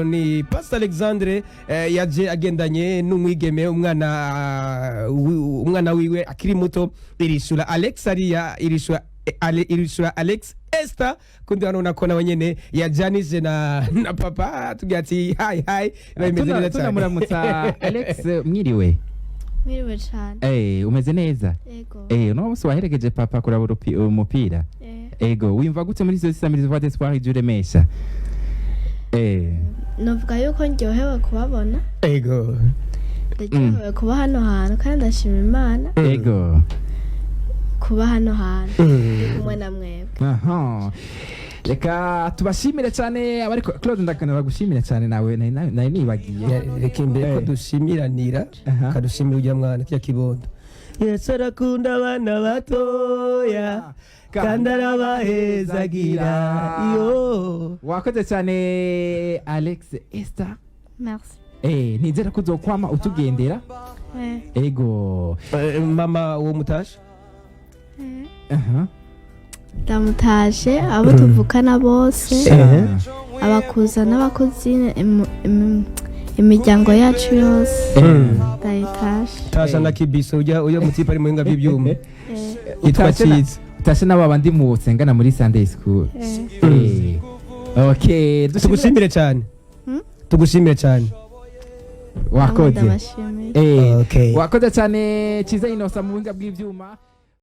Ni Pastor Alexandre yaje agendanye n'umwigeme, umwana umwana wiwe akiri muto, Irishura Alex ariya Irishura Irishura Alex Esther. Kundi hano ko nawe nyene yajanije na papa, tugira ati hi hi, bimeze neza cyane. Tunamuramutsa Alex, mwiriwe. Mwiriwe cane. Umeze neza? Ego. Uno munsi waherekeje papa kuraba umupira. Ego, wimva gute muri izo samirizi Voix d'Espoir ijya uremesha? Novuga yuko ndyohewe kubabona. Ndaryohewe kuba hano hantu kandi ndashima Imana kuba hano hantu ndi kumwe na mwebwe. Aha. Reka tubashimire cyane abariko. Claude, ndakanira gushimira cyane nawe, nari nibagiye. Reka imbere ko dushimiranira, kadushimira ujya mwana kirya kibondo. Yesu arakunda abana batoya kandi arabahezagira iyo. Wakoze cyane, Alex Esther. Merci. Nizera ko uzokwama utugendera. Ego. Mama uwo mutashe. Ndamutashe abo tuvukana bose, abakuza n'abakozi, imiryango yacu yose ndayitashe. Tasha na kibiso ujya mutipa ari muhinga by'ibyuma yitwa Cyiza. Utashe n'aba bandi musengana muri Sunday school. Okay, dushimire. Tugushimire cyane. Tugushimire cyane. Wakoze. Ndabashimiye. Okay. Wakoze cyane, Cyiza Inosa mu buhinga bw'ibyuma.